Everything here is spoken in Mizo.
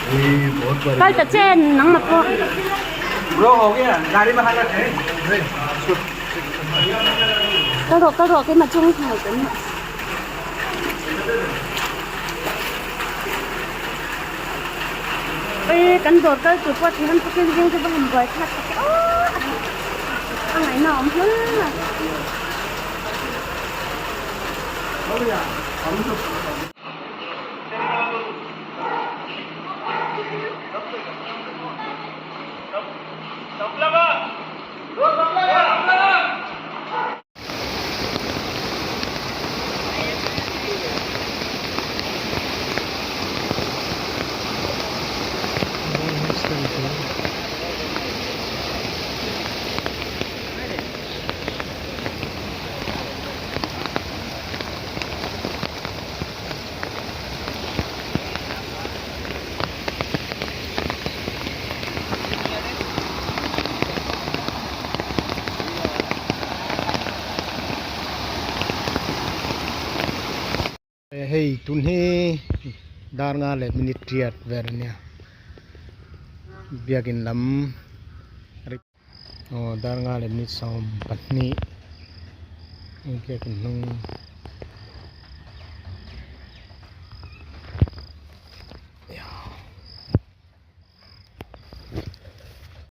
Kal ta chen nangmah pawh. Kal rawh kal rawh keimah chung hmai kan mah. Ui kan dawr kal tur pawh tihan pukin zing chu va han buai thlak tak e aw a ngaihna a awm hlul mai. Hei tun hi dar nga leh minute riat vel ania biakin lam aw dar nga leh minute 12 biakin hnung.